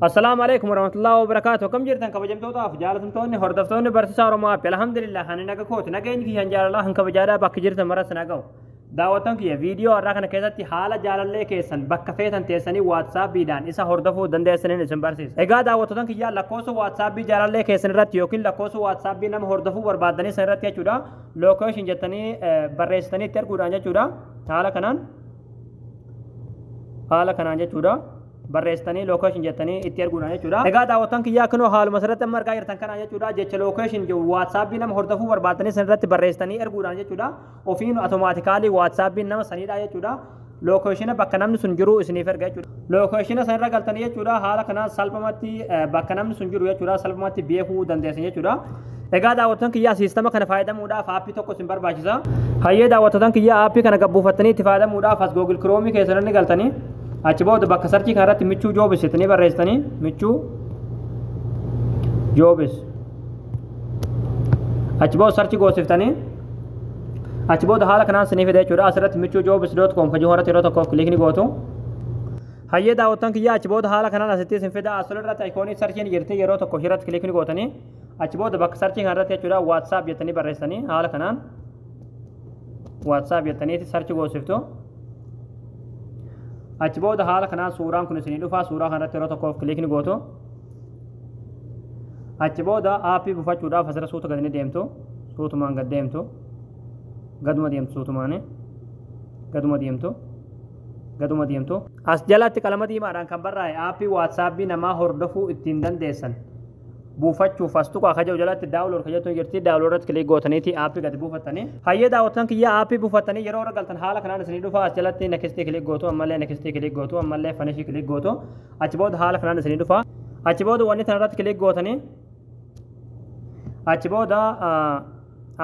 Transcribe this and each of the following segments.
Assalaamu alaikum warahmatullahi wabarakatuh. Akkam jirtan, kabajamtootaaf jaalatamtoonni hordoftoonni Barsiisaa Oromoo App? Alhamdulillah, ani naga kooti. Nageenyi kiyyaan jaalalaa kan kabajaadhaa bakka jirtan maras na ga'u. Daawwattoon kiyya, viidiyoo har'aa kana keessatti haala jaalallee keessan bakka feetan teessanii WhatsAppiidhaan isa hordofuu dandeessaniin isin barsiisa. Egaa daawwattoota kiyyaa, lakkoofsa WhatsAppii jaalallee keessan irratti yookiin lakkoofsa WhatsAppii nama hordofuu barbaadanii san irratti jechuudha, location jettanii barreessitanii itti erguudhaan jechuudha. Haala kanaan jechuudha, barreessitanii location jettanii itti erguudhaan jechuudha. Egaa daawwattoon kiyyaa, kunoo haaluma asirratti amma argaa jirtan kanaan jechuudha, jecha location jedhu WhatsAppii nama hordofuu barbaadanii san irratti barreessitanii erguudhaan jechuudha. Ofiin automatically WhatsAppiin nama saniidha jechuudha. Locationa bakka namni sun jiru isiniif erga jechuudha. Locationa san irra galtanii jechuudha, haala kanaan salphumatti bakka namni sun jiru jechuudha, salphumatti beekuu dandeessan jechuudha. Egaa daawwattoon kiyyaa, siistama kana fayyadamuudhaaf aappii tokko isin barbaachisa. Hayyee daawwattoon kiyyaa, aappii kana gabbuufattanii itti fayyadamuudhaaf as Google Chrome keessan ni galtanii, achi booda bakka searchii kanarratti Michuu Jobs jettanii barreessitanii, Michuu Jobs, achi booda search goosiftanii, achi booda haala kanaan sinii fide jechuudha. Asirratti michuujobs.com kajuu irratti yeroo tokkoof click ni gootu. Hayyee daawwattoon kiyyaa, achi booda haala kanaan asitti isin fida. Asirratti iconii searchiin jirti, yeroo tokko irratti click ni gootanii, achi booda bakka searchii kanarratti jechuudha, WhatsApp jettanii barreessitanii, haala kanaan WhatsApp jettaniiti search goosiftu. Achi booda haala kanaan suuraan kun isinii dhufa. Suuraa kanarratti yeroo tokkoof click ni gootu. Achi booda aappii buufachuudhaaf asirra suuta gadi ni deemtu. Suutumaan gad deemtu, gaduma deemtu, suutumaani gaduma deemtu, gaduma deemtu. As jalatti qalama diimaadhaan kan barraa'e, aappii WhatsAppii namaa hordofuu ittiin dandeessan buufachuuf as tuqaa ka jedhu jalatti download ka jettu jirti. Download irratti click gootaniiti aappii gadi buufattanii. Hayyee daawwattan kiyya, aappii buufattanii yeroo irra galtan haala kanaan isinii dhufa. As jalatti nextii click gootu, ammallee nextii click gootu, ammallee finishii click gootu. Achi booda haala kanaan isinii dhufa. Achi booda wanni tana irratti click gootanii, achi booda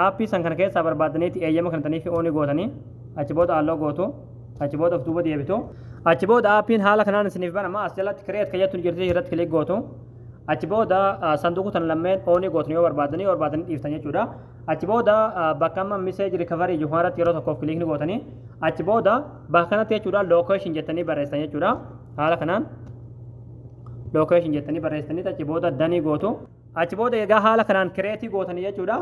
aappii san kana keessaa barbaadaniiti eeyyama kanatanii fi on gootanii, achi booda allow gootu, achi booda of duuba deebitu. Achi booda aappiin haala kanaan isiniif banama. As jalatti create ka jettu jirti, irratti click gootu. Achi booda sanduuqa tan lammeen on gootan yoo barbaadanii, yoo barbaadanii dhiiftan jechuudha. Achi booda bakka amma message recovery jiru irratti yeroo tokkoof click ni gootanii, achi booda bakka kanatti jechuudha, location jettanii barreessan jechuudha. Haala kanaan location jettanii barreessanii, achi booda done gootu. Achi booda egaa haala kanaan create gootanii jechuudha,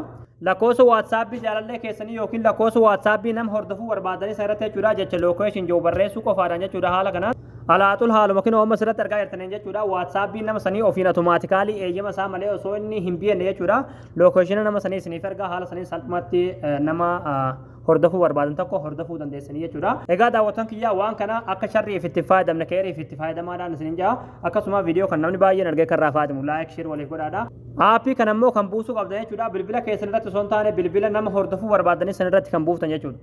lakkoofsa WhatsAppii jaalallee keessanii yookiin lakkoofsa WhatsAppii nama hordofuu barbaadanii isa irratti jechuudha, jecha location jiru barreessuu qofaadhaan jechuudha, haala kanaan alaaxul haaluma kinoo amma asirratti argaa jirtaniin jechuudha, WhatsAppii nama sanii ofiin automatically eeyyama isaa malee osoo inni hin beekne jechuudha, locationa nama sanii isiniif ergaa. Haala sanii salphumatti nama hordofuu barbaadan tokko hordofuu dandeessanii jechuudha. Egaa daawwattoon kiyyaa, waan kana akka sharriif itti fayyadamne keeriif itti fayyadamaadhaan isinin jaa. Akkasuma viidiyoo kan namni baay'een argee kan irraa fayyadamu like, share waliif godhaadha. Aappii kana immoo kan buusuu qabdan jechuudha, bilbila keessan irratti osoo hin taane bilbila nama hordofuu barbaadanii san irratti kan buuftan jechuudha.